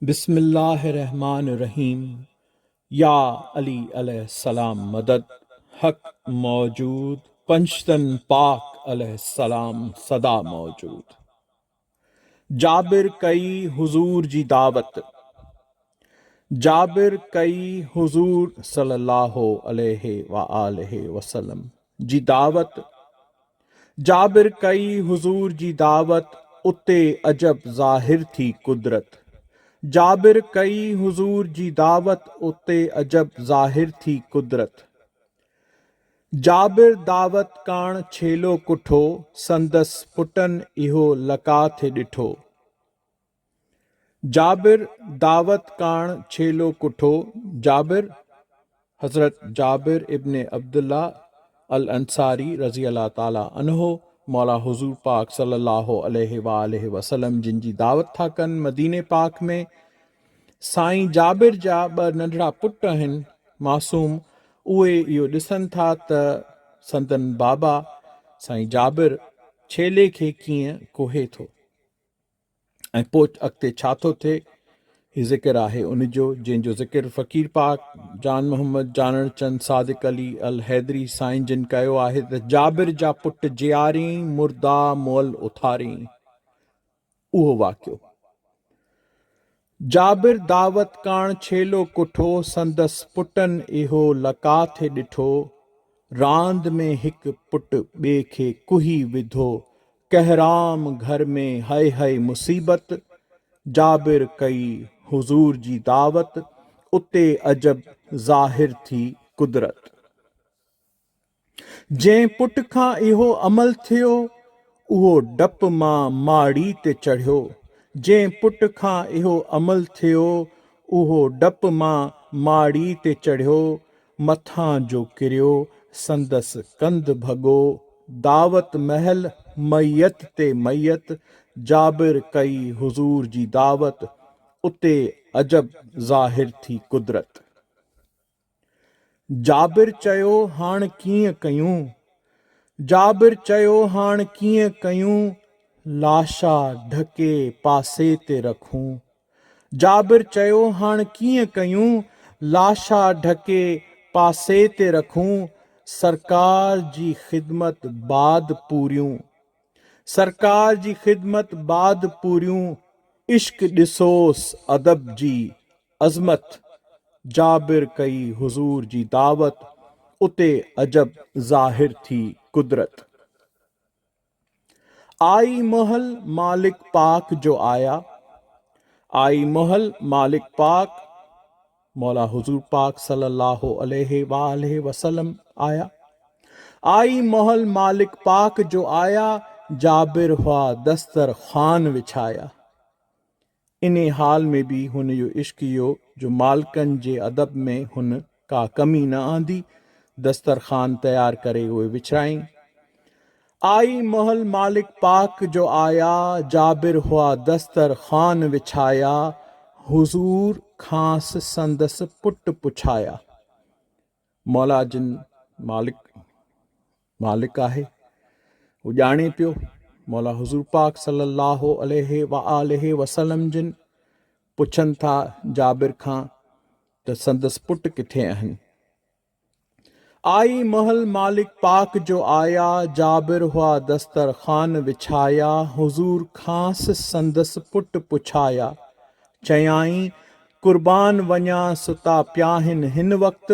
بسم الله الرحمٰن الرحيم يا علي عليه السلام مدد حق موجود پنجتن پاڪ عليه السلام سدا موجود جابر ڪئي حضور جي دعوت جابر ڪئي حضور صلي الله عليه وآله وسلم جي دعوت جابر ڪئي حضور جي دعوت اتي عجب ظاهر ٿي قدرت جابر ڪئي حضور جي دعوت اتي عجب ظاهر ٿي قدرت جابر دعوت ڪاڻ ڇيلو ڪٺو سندس پٽن اهو لقاء ٿي ڏٺو جابر دعوت ڪاڻ ڇيلو ڪٺو، جابر، حضرت جابر ابن عبدالله الانصاري رضي الله تعالٰي عنه مولا حضور پاڪ صلي الله عليه واٰله وسلم جن جي دعوت ٿا ڪن مديني پاڪ ۾ سائين جابر جا ٻه ننڍڙا پٽ آهن معصوم اهي اهو ڏسن ٿا ته سندن بابا سائين جابر ڇيلي کي ڪيئن ڪوهي ٿو. ۽ پوء اڳتي ڇا ٿو ٿئي هي ذڪر آهي ان جو جنهن جو ذڪر فقير پاڪ جان محمد جانڻ چند صادق علي الحيدري سائين جن ڪيو آهي ته جابر جا پٽ جيارين مردا مئل اٿارين اهو واقعو جابر دعوت ڪاڻ ڇيلو ڪٺو سندس پٽن اهو لقاء ٿي ڏٺو راند ۾ هڪ پٽ ٻئي کي ڪهي وڌو، ڪهرام گهر ۾ هئي هئي مصيبت، جابر ڪئي حضور جي دعوت، اتي عجب ظاهر ٿي قدرت. جنهن پٽ کان اهو عمل ٿيو، اهو ڊپ مان ماڙي تي چڙهيو، جنهن پٽ کان اهو عمل ٿيو، اهو ڊپ مان ماڙي تي چڙهيو، مٿان جو ڪريو، سندس ڪنڌ ڀڳو. دعوت مهل ميت تي ميت، جابر ڪئي حضور جي دعوت، اتي عجب ظاهر ٿي قدرت. جابر چيو هاڻ ڪيئن ڪيون؟ جابر چيو هاڻ ڪيئن ڪيون؟ لاشا ڍڪي پاسي تي رکون. جابر چيو هاڻ ڪيئن ڪيون، لاشا ڍڪي پاسي تي رکون، سرڪار جي خدمت بعد پوريون، سرڪار جي خدمت بعد پوريون، عشق ڏسوس ادب جي عظمت، جابر ڪئي حضور جي دعوت، اتي عجب ظاهر ٿي قدرت. آئي مهل مالڪ پاڪ جو آيا، آئي مهل مالڪ پاڪ، مولا حضور پاڪ صلي الله عليه واٰله وسلم آيا، آئي مهل مالڪ پاڪ جو آيا، جابر هئا دستر خوان وڇايا. انهي حال ۾ به هن جو عشق اهو جو مالڪن جي ادب ۾ هن ڪا ڪمي نه آندي، دسترخوان تيار ڪري اهي وڇرايائين. آئي مهل مالڪ پاڪ جو آيا، جابر هئا دستر خوان وڇايا، حضور کانئس سندس پٽ پڇايا. مولا جن مالڪ مالڪ آهي هو ڄاڻي پيو مولا حضور پاڪ صلي الله عليه وآله وسلم جن پڇن ٿا جابر کان ته سندس پٽ ڪٿي آهن آئي محل مالڪ پاڪ جو آيا جابر هئا دستر خوان وڇايا حضور کانس سندس پٽ پڇايا چيائين قربان وڃان ستا پياهن هن وقت،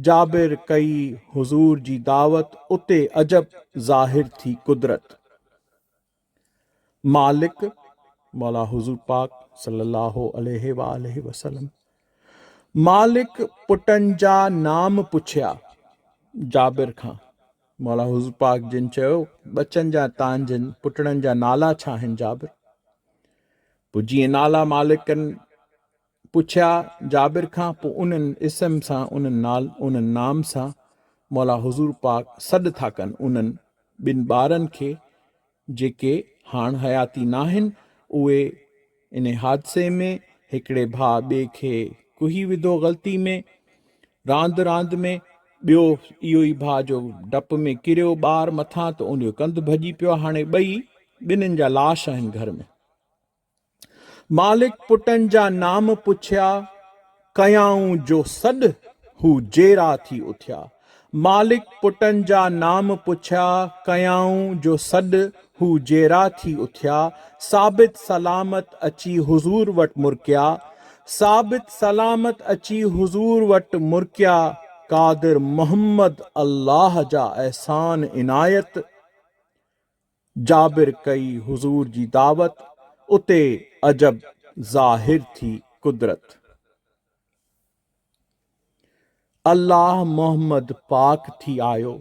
جابر ڪئي حضور جي دعوت اتي عجب ظاهر ٿي قدرت. مالڪ، مولا حضور پاڪ صلي الله عليه واٰله وسلم، مالڪ پٽن جا نام پڇيا جابر کان، مولا حضور پاڪ جن چيو ٻچن جا تانجن پٽڙن جا نالا ڇا آهن جابر؟ پوء جيئن نالا مالڪن پڇيا جابر کان پوء انهن اسم سان انهن نال انهن نام سان مولا حضور پاڪ سڏ ٿا ڪن انهن ٻن ٻارن کي جيڪي هاڻ حياتي ناهن اهي انهي حادثي ۾ هڪڙي ڀاء ٻئي کي ڪهي وڌو غلطي ۾ راند راند ۾ ٻيو اهو ئي ڀاء جو ڊپ ۾ ڪريو ٻار مٿان ته ان جو ڪنڌ ڀڄي پيو هاڻي ٻئي ٻنهين جا لاش آهن گهر ۾. مالڪ پٽن جا نام پڇيا، ڪيائون جو سڏ، هو جيرا ٿي اٿيا. مالڪ پٽن جا نام پڇيا، ڪيائون جو سڏ، هو جيرا ٿي اٿيا. ثابت سلامت اچي حضور وٽ مرڪيا. ثابت سلامت اچي حضور وٽ مرڪيا. قادر محمد الله جا احسان عنايت. جابر ڪئي حضور جي دعوت، اتي عجب ظاهر ٿي قدرت. الله محمد پاڪ ٿي آيو.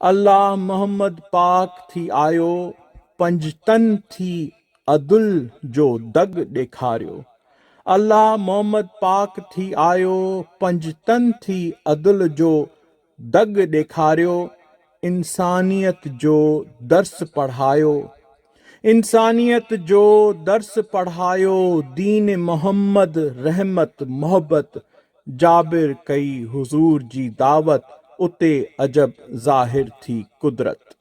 الله محمد پاڪ ٿي آيو، پنجتن ٿي عدل جو دڳ ڏيکاريو. الله محمد پاڪ ٿي آيو، پنجتن ٿي عدل جو دڳ ڏيکاريو، انسانيت جو درس پڙهايو، انسانيت جو درس پڙهايو، دين محمد رحمت محبت، جابر ڪئي حضور جي دعوت، اتي عجب ظاهر ٿي قدرت.